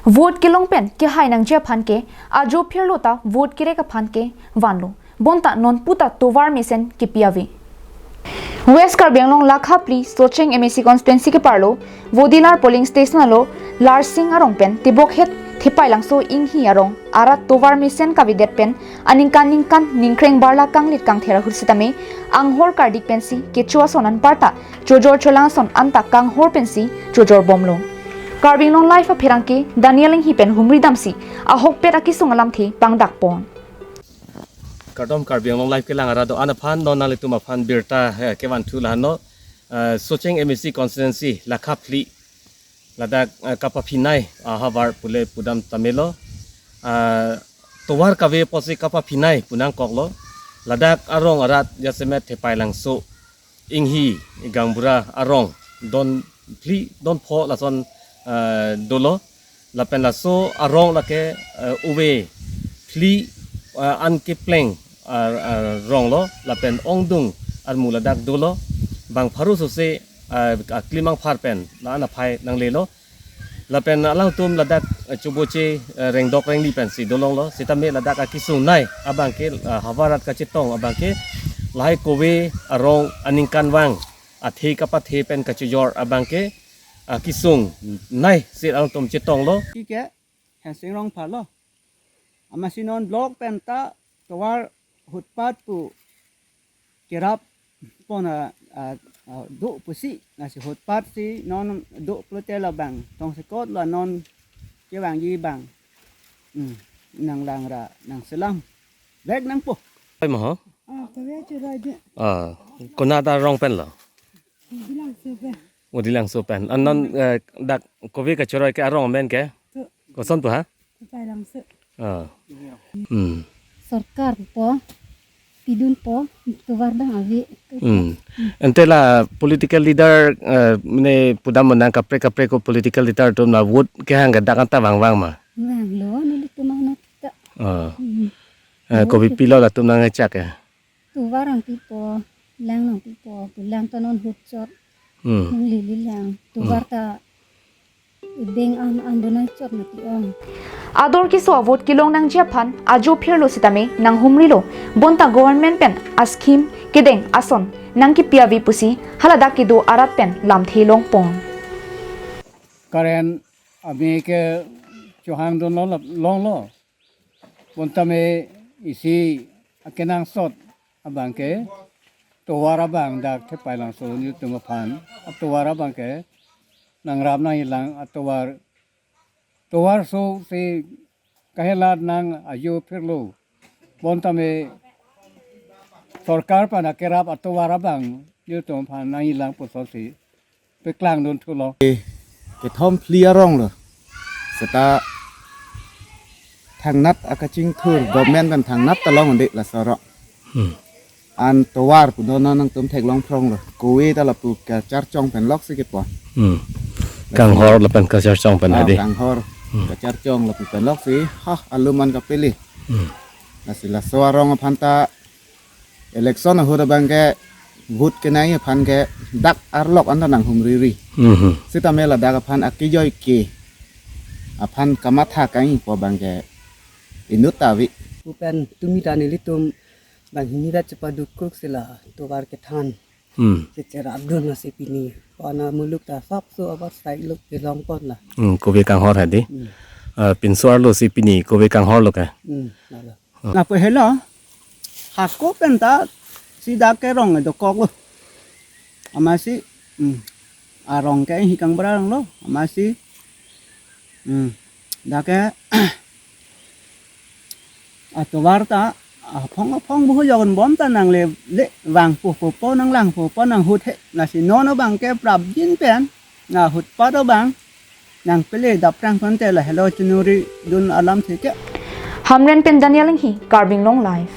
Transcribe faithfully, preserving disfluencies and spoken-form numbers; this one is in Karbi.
Vote kelong pen kehai nangji aphan ke ajo phirlo ta vote kerek aphan ke vanlo. Bonta non puta tovar mesen kepi ave. West Karbi Anglong Lakha phli Socheng M A C constituency keparlo Vodilar polling station alo Larsing arong pen tebokhet Thepailangso Inghi arong arat tovar mesen kavedet pen aningkan ningkan ningkreng barla kanglit kangther ahut sitame anghor kardik pensi kecho ason anparta chojor cholang ason anta kanghor pensi chojor bomlo. Karbi Anglong Live apherangke Daniel Inghi pen humri damsi ahokpet akesung alamthe pangdakpon. Kardom Karbi Anglong Live kelang arat do-an aphan non nanglitum aphan birta, eh, kevanthu lahenlo. Eh, Socheng M A C constituency Lakha phli ladak, eh, kapaphinei ahavar pule pudam tamelo. Eh, tovar kave apotsi kapaphinei pu nangkoklo. Ladak arong arat jasemet Thepailangso Inghi Gangbura arong don phli don pho lason, eh, dolo. Lapen laso arong lake, eh, uve phli, eh, an kepleng, eh, eh, ronglo lapen ongdung armu ladak dolo. Bang pharo sose, eh, aklimang phar pen la-an aphai nanglelo. Lapen alangtum ladak, eh, choboche, eh, rengdok rengli pensi dolonglo. Sitame ladak akesung nei abangke, eh, havar arat kachetong abangke lahai kove arong aningkanvang athe kapathe pen kachojor abangke akesung nei si alangtum chetonglo. Ike Hensing Rongphar lo. Amatsi non block pen ta tovar hutpat pu kerap pon a, a, a, do pusi, lasi hutpat si non do pulote labang tongsekot lo non kevangji abang. Hmm, nanglang ra nangselam vek nangpo. Oi mo ho? Ah, kave choroi de. Ah, konat arong pen lo? Dilangso pen. O Dilangso pen. An non, eh, dak kove kachoroi ke arong amen ke? To. Koson pu ha? Thepailangso. Ah. Hmm. Sorkar po, pidunpo, tovar dang ave. Hmm. Ante la political leader, eh, mane pudam menang kaprek kaprek ko political leader atum la vote kehang ke dak anta vangvang ma? Vanglo, nelitum anat ta. Ah. Hmm. Eh, vote kopipilo latum nangchak ya? Tovar nangpipo, lang nangpipo, pu lang ta non hutchot. Hmm. Nanglele lang. Tovar ta deng an an donai chot mati ong. Ador keso a-vote kelong nangji aphan ajo phirlo sitame nanghumrilo. Bonta government pen a-scheme kedeng ason nangkepi ave pusi haladak kedo arat pen lamthe longpon. Current ame ke chohang dun lo longlo. Bonta me isi akenangsot abangke tovar abang dak Thepailangso nelitum aphan atovar abangke nangrap nangjilang atovar, tovar so si kahelat nang ajo phirlo. Bonta me sorkar aphan akerap atovar abang nelitum aphan nangjilang pusi paklangdun thulo. Kethom phli arong lo. Seta thangnat akachingthur government pen thangnat ta long de laso arong. Hmm. An tovar pu non nangtum theklong phrong lo. Kove ta lapu kacharchong pen lok si kepon. Hmm. Kanghor lapen kacharchong pen. Ah, hadi. Kanghor. Hmm. Kacharchong lapu pen lok si. Ha, aluman kapeli. Hmm. Lasi laso arong aphan ta election ahut abangke vote kenai aphan ke dak arlok anta nanghumriri. Mhm. Sitame ladak aphan akejoi ke aphan kamatha kangpo abangke inut ta ave. Pu pen tumi ta nelitum banghini rat chepaduk kruk si la tovar kethan. Hmm. Checherap dun lasi pini. Kona muluk ta sop so abar sai luk kelong pon la. Hmm, kove kanghor hadi. Hmm. Ah, pinso arlo si pini kove kanghor lo ke. Hmm, alo. Lapu helo, hako pen ta si dak ke rong dokok lo. Amatsi, hmm, arong ke Inghi Gangbura arong lo. Amatsi, hmm, dak ke atovar ta aphong aphong buhu jogon bom ta nanglele vangpo po po nanglang po po nanghut he. Lasi non abangke prapjin pen nahutpat abang nangpele daprang konte la helo chinuri dun alamthe ke. Hamren pen Daniel Inghi, Karbi Anglong Live.